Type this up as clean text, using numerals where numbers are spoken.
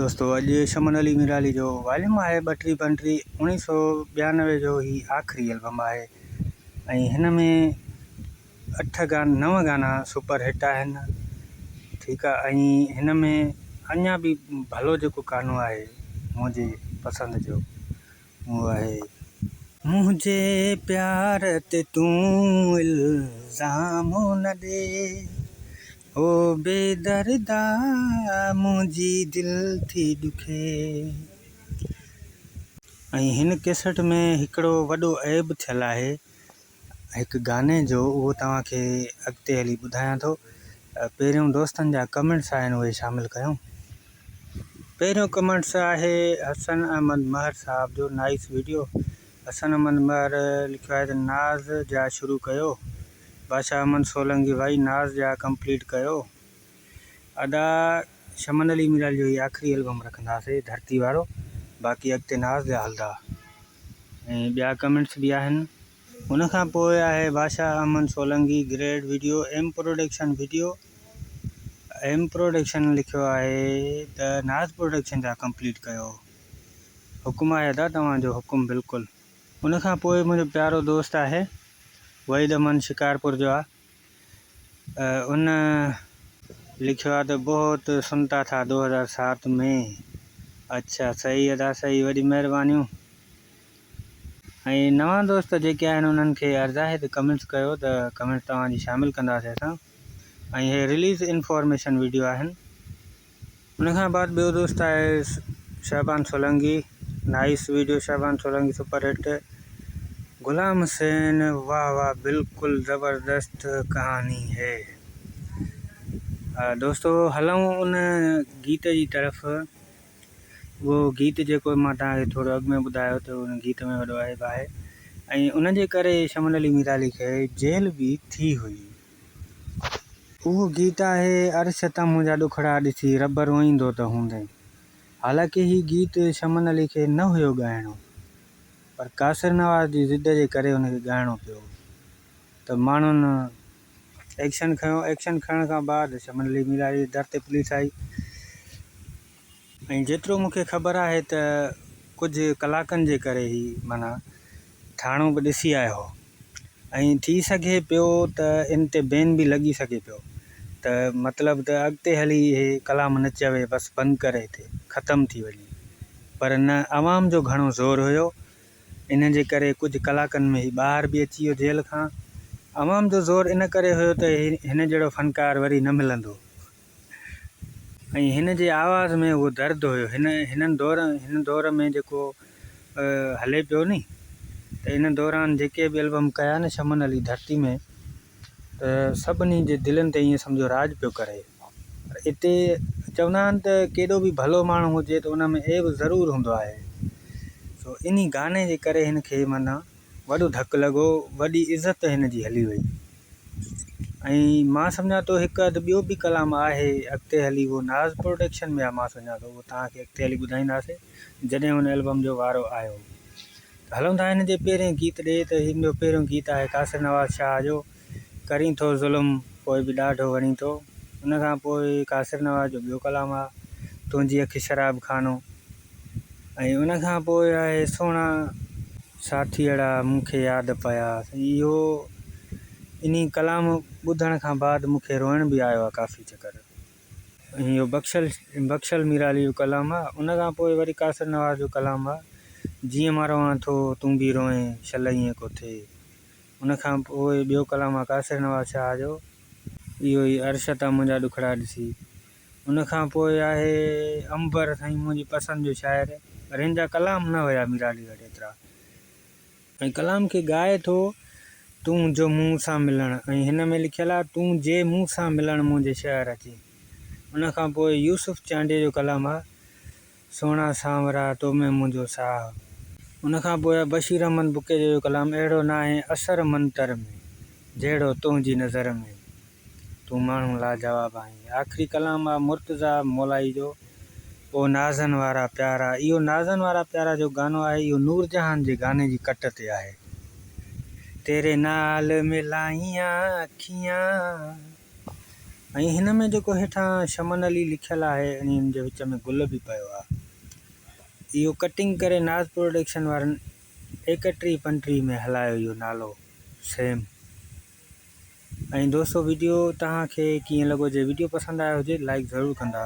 دوستو اڄ شمن علي ميرالي جو واليوم آهي ٻٽيهه پنٽيهه اوڻيهه سو 92 جو هي آخري البم آهي ۽ هن ۾ اٺ گانا نو گانا سپر هٽ آهن ٺيڪ آهي ۽ هن ۾ اڃا به ڀلو جيڪو گانو آهي منهنجي پسند جو اهو آهي. منهنجي پيار تي تون الزام نه ڏي او بي دردا منهنجي دل ٿي ڏکي. ۽ هن ڪيسٽ ۾ هڪڙو وڏو عيب ٿيل آهي هڪ گاني جو اهو توهان کي اڳتي هلي ٻڌايان ٿو. پهريون دوستن جا ڪمينٽس آهن اهي شامل ڪيون. پهريون ڪمينٽس آهي حسن احمد مهر صاحب جو نائيس ويڊيو. حسن احمد مهر لکيو آهي ته ناز جا شروع ڪيو. بادشاهه احمد سولنگي ڀائي ناز جا ڪمپليٽ ڪيو. ادا شمن علي ميرالي جو هي آخري البم رکنداسي ڌرتي وارو باقي اڳتي ناز جا هلدا. ۽ ٻيا ڪمينٽس به آهن. ان کان پوء آهي Badshah Ahmed Solangi great video M production video M production لکيو آهي ته ناز پروڊڪشن جا ڪمپليٽ ڪيو حڪم آهي ادا توهان جو حڪم بلڪل. ان کان پوء منهنجو پيارو دوست آهي وحيد احمد شڪارپور جو آ ان لکيو آ ته بهت سنتا ٿا دو هزار سات ۾ اڇا صحيح ادا صحيح وڏي مهربانيون ۽ نوان دوست جيڪي آهن انهن کي عرض آهي ته ڪمينٽس ڪيو ته ڪمينٽس توهان جي شامل ڪنداسي اسان ۽ هي رليز انفارميشن ويڊيو آهن. ان کان بعد ٻيو دوست آهي Shaban Solangi nice video Shaban Solangi super hit Ghulam Hussain واه واه بلڪل زبردست ڪهاني هي دوستو هلون ان گيت جي طرف اهو گيت جيڪو مان توهان کي ٿورو اڳ ۾ ٻڌايو ته ان گيت ۾ وڏو عيب آهي ۽ ان جي ڪري شمن علي ميرالي کي جيل به ٿي هئي. اهو گيت آهي عرش تان منهنجا ڏکڙا ڏسي رب روئيندو ته هوندين. حالانڪه هي گيت شمن علي کي نه هيو ڳائڻو پر قاصر نواز جي ضد جي ڪري ان کي ڳائڻو پيو ته ماڻهن ايڪشن کنيو ايڪشن کڻڻ کان بعد شمن علي ميرالي جي در تي پوليس آئي. ۽ جيترو مون کي خبر آهي ته ڪجهه ڪلاڪن جي ڪري هي معنيٰ ٿاڻو به ڏسي آيو هو ۽ ٿي سگهي پيو ته ان تي بين به لڳي سگهي پيو ته مطلب ته اڳتي هلي هي ڪلام نه چوي بس بند ڪري هتي ختم ٿي وڃي پر نه عوام جو گهڻو زور هيو ان جي ڪري ڪجهه ڪلاڪن ۾ هي ٻاهر به اچي ويو جيل کان عوام جو زور ان ڪري هيو ته هن جهڙو فنڪار وري نه ملندو. ۽ هن جي آواز ۾ اهو درد هيو. هن هنن دور هن دور ۾ جيڪو هلي پيو ني ته ان دوران جيڪي به البم ڪيا نه شمن علي ڌرتي ۾ ته سڀني جي دلين تي ائين سمجهو راڄ پيو ڪري. پر اتي چوندا آهن ته ڪيڏو به ڀلو ماڻهو هجي ته ان ۾ عيب ضرور هوندو آهي. سو انهي گاني جي ڪري هن کي معنيٰ وڏو ڌڪ لڳو، وڏي عزت هن جي هلي وئي ۽ مان سمجهان ٿو هڪ اڌ ٻيو به ڪلام آهي اڳتي هلي اهو ناز پروڊڪشن ۾ آهي مان سمجهان ٿو اهو توهان کي اڳتي هلي ٻڌائينداسين جڏهن ان البم جو وارو آيو ته هلون ٿا هن جي پهرين گيت ڏي ته هن جو پهريون گيت آهي قاصر نواز شاهه جو ڪرين ٿو ظلم پوء به ڏاڍو وڻين ٿو ان کان پوء قاصر نواز جو ٻيو ڪلام آهي تنهنجي اک شراب خانو ۽ ان کان پوء آهي سهڻا ساٿيئڙا مون کي ياد پيا. سائين اهو انهي ڪلام ٻڌڻ کان بعد مون کي روئڻ به آيو آهي ڪافي چڪر. ۽ اهو بخشل بخشل ميرالي جو ڪلام آهي. ان کان پوء وري قاصر نواز جو ڪلام آهي جيئن مان روئان ٿو تون به روئين شل ائين ڪو ٿئي. ان کان پوء ٻيو ڪلام آهي قاصر نواز شاهه جو اهو ئي عرش تان منهنجا ڏکڙا ڏسي. ان کان پوء آهي عنبر سائين منهنجي پسند جو شاعر پر هن جا ڪلام نه هيا ميرالي وٽ ايترا ۽ ڪلام کي ڳائي ٿو تون جو مون سان ملڻ ۽ هن ۾ لکيل آهي تون جي مون سان ملڻ منهنجي شهر اچين ان کان پوء يوسف چانڊيي جو ڪلام آهي سهڻا سانورا تو ۾ منهنجو ساهه ان کان پوء آهي بشير احمد بڪيجو جو ڪلام اهڙو ناهي اثر منتر ۾ جهڙو تنهنجي نظر ۾. تون ماڻهو لاجواب آهين. آخري ڪلام آ مرتضيٰ مولائي جو او نازن وارا پيارا اهو نازن وارا پيارا جو گانو آهي اهو نورجهان جي گاني جي ڪٽ تي آهي تيري نال ملائيان اکيان ۽ هن ۾ جيڪو هيٺان شمن علي لکيل آهي ۽ ان جي وچ ۾ گل به پيو آهي. اهو ڪٽنگ ڪري ناز پروڊڪشن وارن 31 35 ۾ هلايو اهو نالو سيم. ۽ دوستو ويڊيو توهان کي ڪيئن لڳو جي ويڊيو پسند آيو هجي لائيڪ ضرور ڪندا.